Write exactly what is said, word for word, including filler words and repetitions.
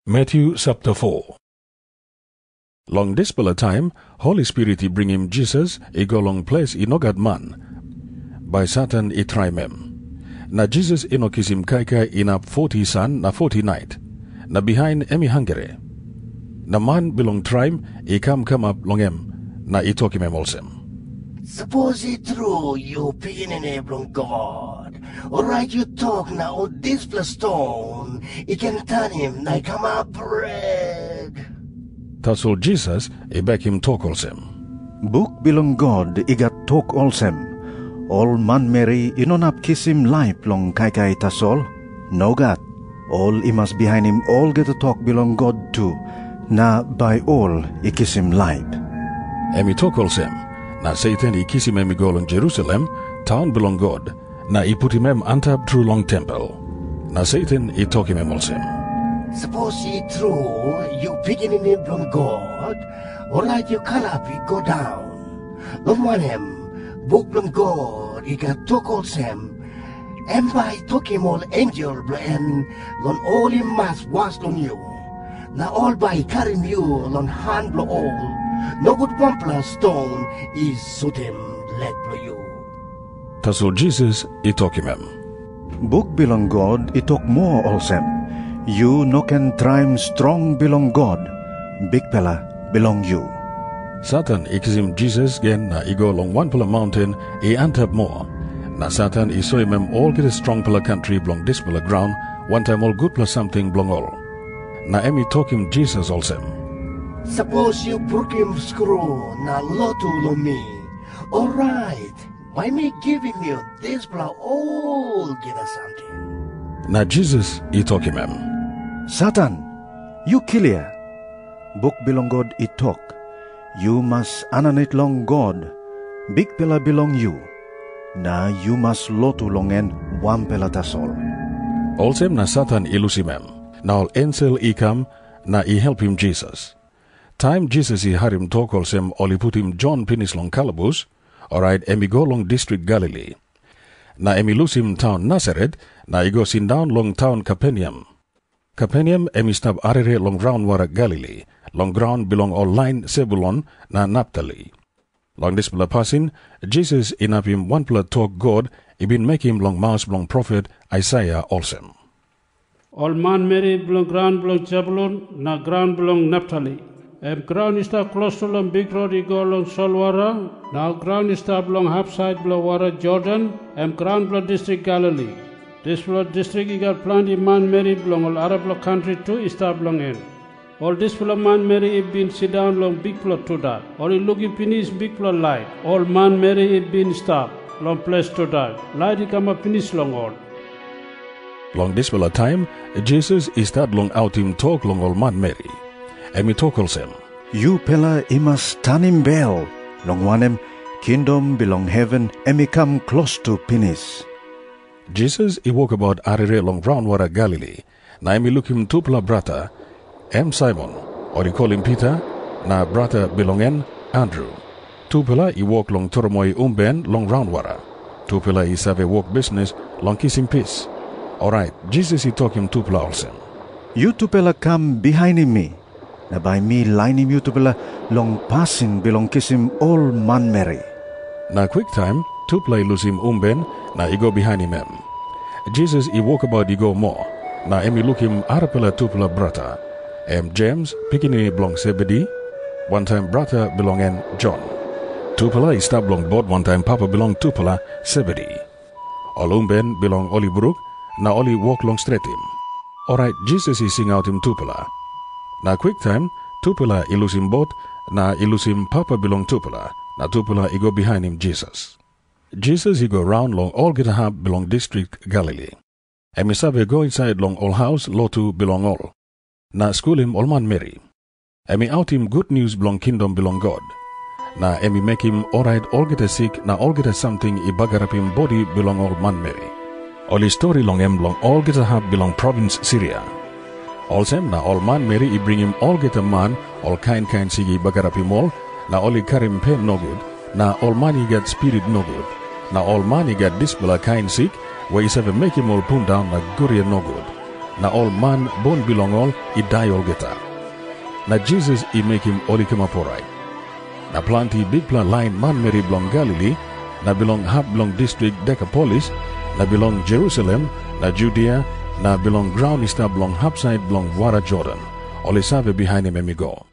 Matyu sapta foa. Long dispela taim, Holi Spirit i bringim Jisas i go long ples i no gat man, bai Satan i traim em. Na Jisas i no kisim kaikai inap foti san na foti nait, na bihain em i hangre. Na man bilong traim i kam kamap long em, na i tokim em olsem, "Sapos i tru yu Pikinini bilong God, orait yu tok na ol dispela ston i ken tanim na i kamap bret." Tasol Jisas i bekim tok olsem, "Buk bilong God i gat tok olsem, 'Ol manmeri i no inap kisim laip long kaikai tasol. Nogat. Ol i mas bihainim olgeta tok bilong God tu, na bai ol i kisim laip.'" Em i tok olsem, na Satan i kisim em i go long Jerusalem, taun bilong God, na i putim em antap tru long tempel. Na Satan i tokim em olsem, "Sapos i tru yu Pikinini bilong God, orait yu kalap i go daun. Long wanem, buk bilong God i gat tok olsem, 'Em bai i tokim ol ensel bilong en long ol i mas was long yu, na ol bai i karim yu long han bilong ol, nogut wanpela ston i sutim lek bilong yu.'" Tasol Jisas i tokim em, "Buk bilong God i tok moa olsem, 'Yu no ken traim strong bilong God, Bikpela bilong yu.'" Satan i kisim Jisas gen na i go long wanpela maunten i antap moa. Na Satan i soim em olgeta strongpela kantri bilong dispela graun, wantaim ol gutpela samting bilong ol. Na em i tokim Jisas olsem, "Sapos yu brukim skru na lotu long mi, orait bai mi givim yu dispela olgeta samting." Na Jisas i tokim em, "Satan, yu klia. Buk bilong God i tok, 'Yu mas aninit long God, Bikpela bilong yu, na yu mas lotu long en wanpela tasol.'" Olsem na Satan i lusim em, na ol ensel i kam na i helpim Jisas. Taim Jisas i harim tok olsem ol i putim Jon pinis long kalabus, orait em i go long distrik Galili. Na em i lusim taun Nasaret na i go sindaun long taun Kaperneam. Kaperneam em i stap arere long raunwara Galili, long graun bilong ol lain Sebulun na Naptali. Long dispela pasin, Jisas inapim wanpela tok God i bin mekim long maus bilong profet Aisaia olsem, "Ol manmeri bilong graun bilong Sebulun na graun bilong Naptali, em graun i stap klostu long bikrot i go long solwara, na ol graun i stap long hapsait bilong wara Jordan, em graun bilong distrik Galili. Dispela distrik i gat planti manmeri bilong ol arapela kantri tu i stap long en. Ol dispela manmeri i bin sindaun long bikpela tudak, ol i lukim pinis bikpela lait. Ol manmeri i bin stap long ples tudak, lait i kamap pinis long ol." Long dispela taim, Jisas i stat long autim tok long ol manmeri. Em i tok olsem, "Yupela i mas tanim bel, long wanem, kingdom bilong heven em i kam klostu pinis." Jisas i wokabaut arere long raunwara Galili, na em i lukim tupela brata, em Saimon, ol i kolim Pita, na brata bilong en Andru. Tupela i wok long tromoi umben long raunwara. Tupela i save wok bisnis long kisim pis. Orait Jisas i tokim tupela olsem, "Yutupela kam bihainim mi, na bai mi lainim yutupela long pasin bilong kisim ol manmeri." Na kwiktaim tupela i lusim umben na i go bihainim em. Jisas i wokabaut i go moa, na em i lukim arapela tupela brata, em Jems, pikinini bilong Sebedi, wantaim brata bilong en Jon. Tupela i stap long bot wantaim papa bilong tupela, Sebedi. Ol umben bilong ol i bruk, na ol i wok long stretim. Orait Jisas i singautim tupela. Na kwiktaim tupela i lusim bot, na i lusim papa bilong tupela, na tupela i go bihainim Jisas. Jisas i go raun long olgeta hap bilong distrik Galili. Em i save go insait long ol haus lotu bilong ol, na skulim ol manmeri. Em i autim gutnius bilong kingdom bilong God. Na em i mekim orait olgeta sik na olgeta samting i bagarapim bodi bilong ol manmeri. Ol i stori long em long olgeta hap bilong provins Siria. Olsem na ol manmeri i bringim olgeta man ol kain kain sik i bagarapim ol, na ol i karim pen nogut, na ol man i gat spirit nogut, na ol man i gat dispela kain sik, we i save mekim ol pundaun na guria nogut. na ol man bun bilong ol i dai olgeta. Na Jisas i mekim ol i kamap orait. Na planti bikpela lain manmeri bilong Galili, na bilong hap bilong distrik Dekapolis, na bilong Jerusalem, na Judia, na bilong graun i stap long hapsait bilong wara Jordan, ol i save bihainim em i go.